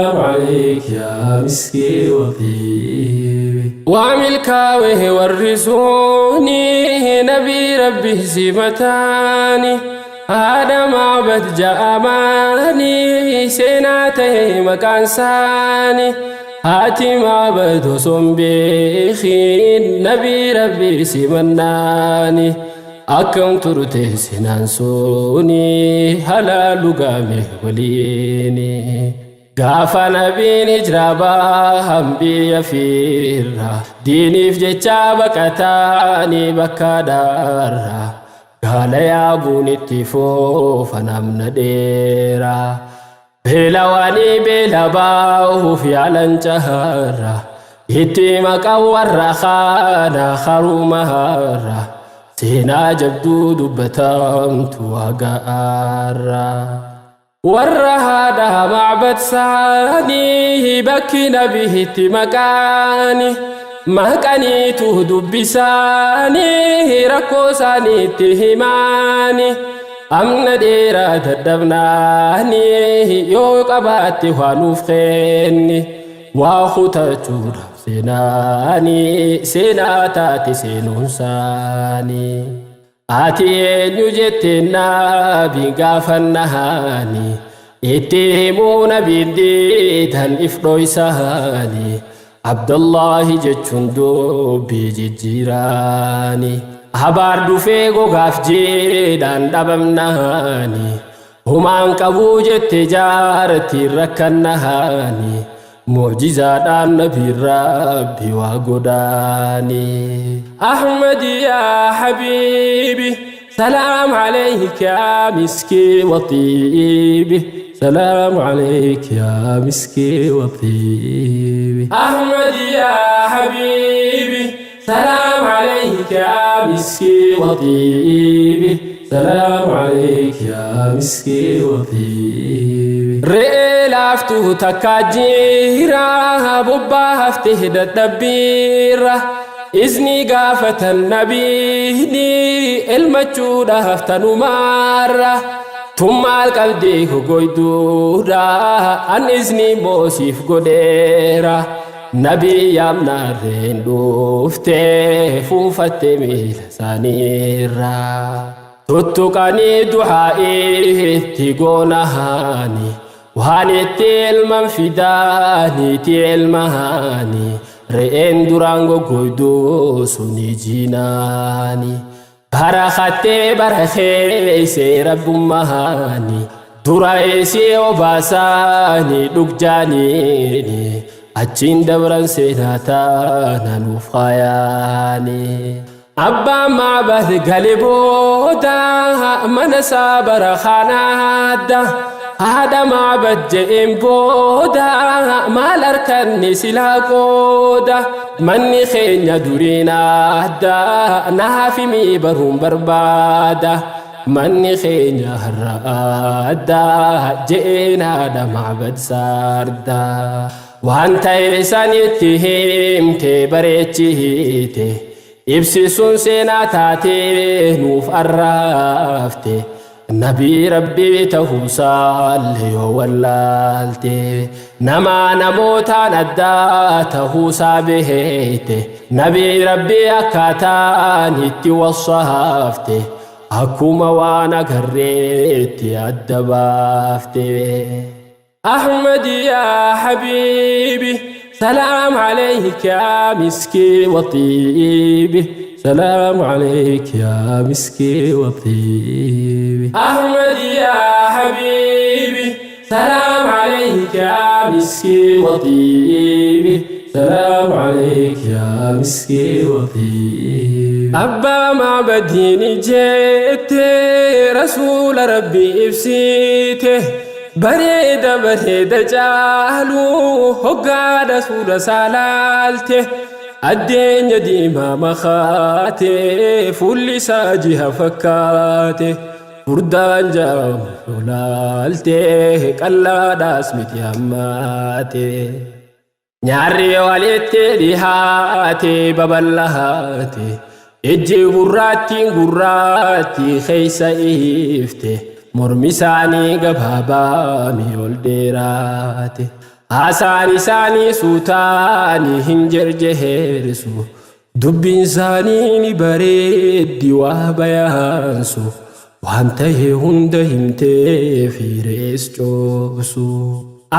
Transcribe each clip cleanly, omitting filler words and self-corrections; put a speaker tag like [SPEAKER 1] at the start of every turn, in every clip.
[SPEAKER 1] عليك يا مسكي وطيبي وملكاوه ورثوني نبي ربي سمتاني هذا معبد جاماني سيناته مكان ساني هاتي معبد صنبيخين نبي ربي سمناني أكم ترته سنان سوني هلا لقامه وليني Gaafa nabiin hijiraa bahan biyya fiirra diiniif jecha baqataanii bakka daarra gaala yaabuun itti foofa namna dheera beelawaanii beela bahuuf yaalan caharra itti maqaan warra kaana haruma harra seenaa jabduu dubbatamtu haga'aarra. Warra haadha macbad saanii bakki nabiitti maqaani maqaniitu dubbisaanii rakkoo isaaniitti himaani amna dheeraa dadhabnaanii yoo qabaatte waa nuuf kenni waa kutachuudhaaf seenaanii seenaa taate seenuunsaanii. Ati eenyu jettee nabiin gaafannaani itti himuu nabiin diidan if dhoysaani Abdullaahi jechuun dubbii jijjiiraani abaar dhufee gogaaf jedhaan dhabamnaani humaan qabuu jette jaartiin rakkannaani mucjizaadhaan nabiin rabbi waa godhaani. أحمد يا حبيبي سلام عليك يا مسكي وطيبي سلام عليك يا مسكي وطيبي أحمد يا حبيبي سلام عليك يا مسكي وطيبي سلام عليك يا مسكي وطيبي Re'ee laaftuu takka jira bobbaa haftee dadhabbiirra izni gaafatan nabiini elmachuudhaaf tanumaarra tun maal qabdee gogoyduudha an izni moosiif godheera nabii yaamnaarreen dhuftee fuufatte miila isaaniirra tuttuqanii du'aa'itti goonahaani waan itti elman fidaaniiti elmahaani re'een duraan goggoyduu suni jinaani barakattee barakeessee rabbummahaani dura isii obaasaani dhugjaaniini achiin dabran seenaa taana nuuf kaayaani. Abbaan Macbad gale booda mana isaa bara kanaadda haadha Macbad je'een booda maal harkanni silaa qooda manni keenya duriin adda naaf himii baruun barbaada manni keenya har'a adda je'een haadha Macbad sarda waan ta'e sanitti himte bareechite ibsisuun seenaa taatee nuuf arraafte nabii rabbii ta'uusaallee yoo wallaalte namaa namootaan addaa ta'uusaa beekte nabii rabbii akkaataan itti wasaafte akkuma waan agarreetti adda baafte. أحمد يا حبيبي سلام عليك يا مسكي وطيبي سلام عليك يا مسكي وطيبي أحمد يا حبيبي سلام عليك يا مسكي وطيبي سلام عليك يا مسكي وطيبي أبا معبدين جئت رسول ربي إبسيته bareeda bareeda caalu hoggaadha suura saalaalte addeenya diimaa makaate fuulli isaa jiha fakkaate furdaan jaamu laalte qallaadhaas miti hammaate. Nyaarri walitti dhihaate babal'aate ijji gurraattiin gurraatti keessa ifte mormi isaanii gabaabaa mi ol dheeraate. Haasaan isaanii suutaanii hin jerjehersu. Dubbiin isaanii ni bareeddi waa bayaansu. Waan ta'e hunda himtee fiirees coobsu.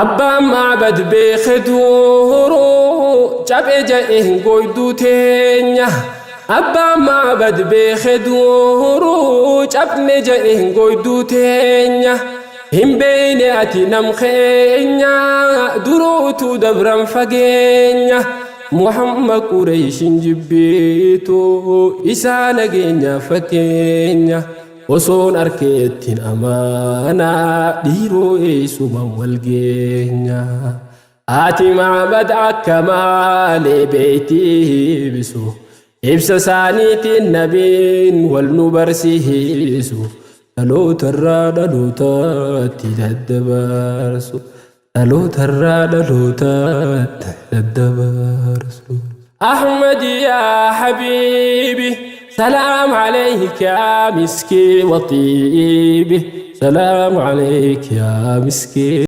[SPEAKER 1] Abbaan Maabad beeke duuruu caphe ja'e goyduu teenya. Abbaan Maabad beeke duuruu caphne ja'e goyduu teenya. Hin beeyne ati nam keenya duruutu dabran fageenya. Muhammad Qureeshin jibbiitu isaa nageenya fakkeenya. Osoon arkeettiin amaanaa dhiiroo eessuma wal geenya. Ati Maabad akka maalee beeytii bisu. Ibsa isaaniitiin nabiin wal nu barsiisu. Dhalootarraa dhalootatti daddabarsu. Dhalootarraa dhalootatti daddabarsu. Ahmad yaa habiibi سلام عليك يا مسكي وطيبي، سلام عليك يا مسكي.